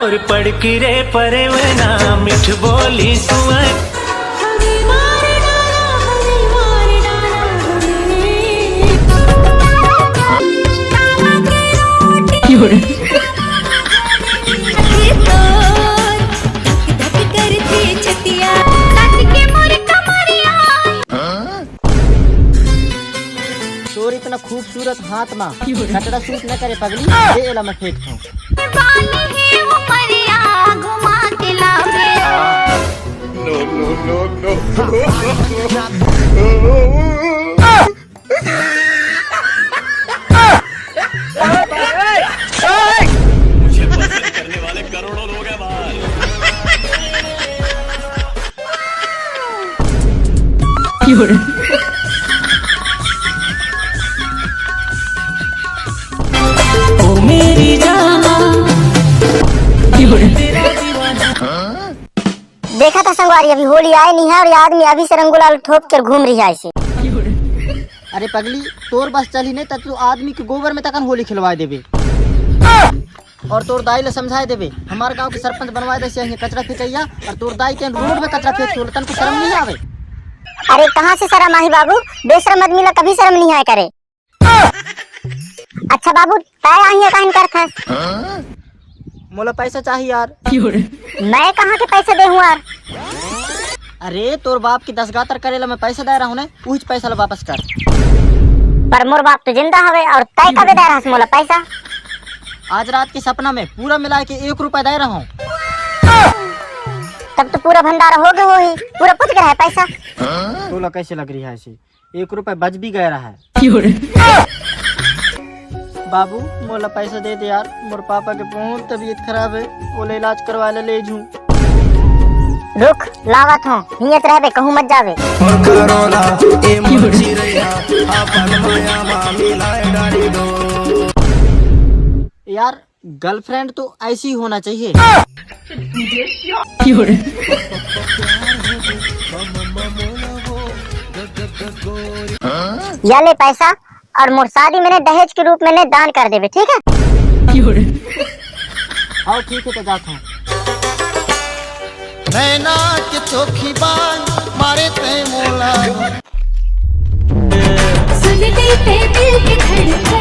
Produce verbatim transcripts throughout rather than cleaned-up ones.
और पड़की रे परेवना, मिठ बोली सुअर। तोर इतना खूबसूरत हाथ मा कचरा सूट न करे पगली, दे एला मैं फेंकथंव। बानी हे उमरिया घुमा के लावे। मुझे पसंद करने वाले करोड़ों लोग हैं बाहर। ओ मेरी जाना। देखा था संगवारी, अभी होली आए नहीं है और ये आदमी अभी से रंग गुलाल थोप कर घूम रही है ऐसे। अरे पगली, तोर बस चली नहीं त तू आदमी के गोबर में तकन होली खिलवाए देबे। और तोर दाई ले समझाए देबे, हमार गांव के सरपंच बनवाए दे से कचरा फेंकैया, और तोर दाई के रोड में कचरा फेंक के तनको शर्म नहीं आवे? अरे कहाँ से शर्म आही बाबू, बेशरम आदमी ला कभी शर्म नहीं आए करे। अच्छा बाबू, तय आही काहन करथस? मोला पैसा चाही यार। मैं कहाँ के पैसा दे हूँ यार? अरे तोर बाप की दस गातर करे ला मैं पैसा दे रहा हूँ ना, उहिच पैसा ला वापस कर। पर मोर बाप तो जिंदा हवे और तय कबे दे रहस मोला पैसा? आज रात के सपना में पूरा मिला के एक रुपया दे रहा हूँ। तब तो पूरा भंडारा हो गए होही, पूरा पहुंच गया है पैसा। तोला कैसे लग रही है ऐसी? एक रुपया बच भी गया रहा है। बाबू, मोला पैसा दे दे यार, मोर पापा के बहुत तबीयत खराब है, ओला इलाज करवाए ला ले जूं। रुक, लावत हूँ, हियत रहबे, कहूँ मत जावे। यार, गर्लफ्रेंड तो ऐसी ही होना चाहिए। या ले पैसा, और मोर शादी में ने दहेज के रूप में ने दान कर देबे, ठीक है? हाँ ठीक है, तो जात हूँ। नैना के चोखी बाय मारे ते मोला।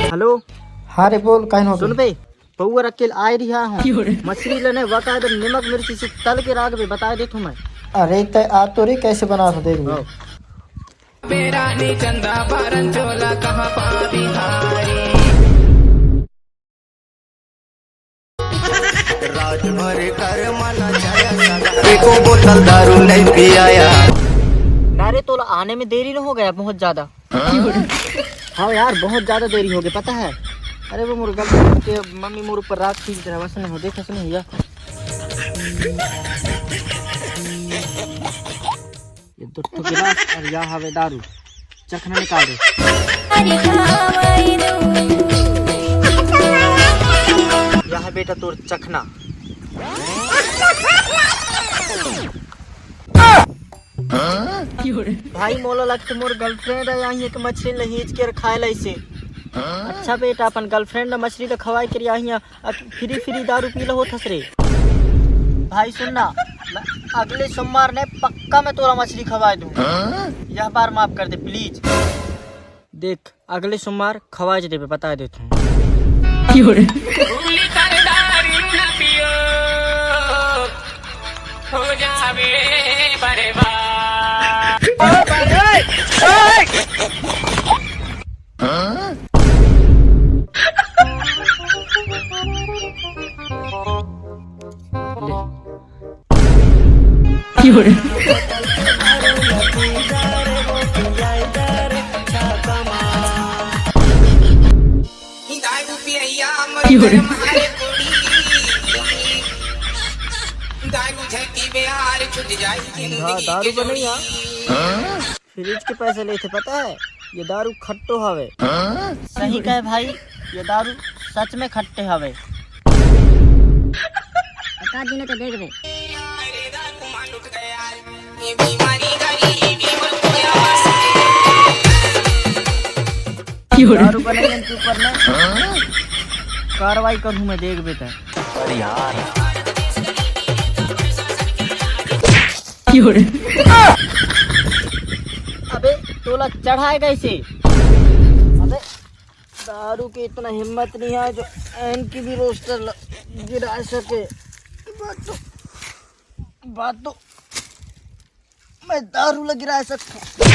हेलो। हाँ रे, बोल, काहन हो सुन बे? बे, पौआ रख के आए रिहा हूँ। मछली लेने बकायदा नमक मिर्ची से तल के राख बे, बताए देथों मैं। अरे ते आ तो रे, कैसे बना था, देख बे। हाँ। बेरानी चंदा बारन चोला कहाँ पा बिहारी। रात भर कर मना जाया सदा। एको बोतल दारू नहीं पियाया। ना रे, तोला आने में देरी न हो गया बहुत ज्यादा? हाँ यार, बहुत ज्यादा देरी हो गई, पता है? अरे वो मोर गर्लफ्रेंड के मम्मी मोर ऊपर राग खींच रहा है, वैसे नहीं हो, देख, ऐसे नहीं हो। ये दो ठो गिलास और या हवे दारू। चखना निकाल दे। या है बेटा तोर चखना। भाई मोला लगथे मोर गर्लफ्रेंड है, यहाँ एक मछली लहीज के खाए ला इसे। अच्छा बेटा, अपन गर्लफ्रेंड ला मछली तो खवाए के यहाँ अब फ्री फ्री दारू पी लो होत हस रे। भाई सुन ना, मैं अगले सोमवार ने पक्का मैं तोला मछली खवाए दूँ। यह बार माफ कर दे प्लीज। देख, अगले सोमवार खवाए देबे, बता देत हूँ। हो जावे बर्बाद। दारू बनैया। फ्रिज के पैसे लेथे, पता है? ये दारू खट्टो हवे। सही कहे भाई, ये दारू सच में खट्टे हवे। बता दिन तो देख बे। दारू बनैया के ऊपर में कार्रवाई करूँ मैं, देख बे तैं। अरे यार। अबे, तोला चढ़ाय कइसे? अबे, दारू के इतना हिम्मत नहीं हे जो एन के भी रोस्टर ल-, गिरा सके। बात तो, बात तो मैं दारू ल गिरा सकता हूँ।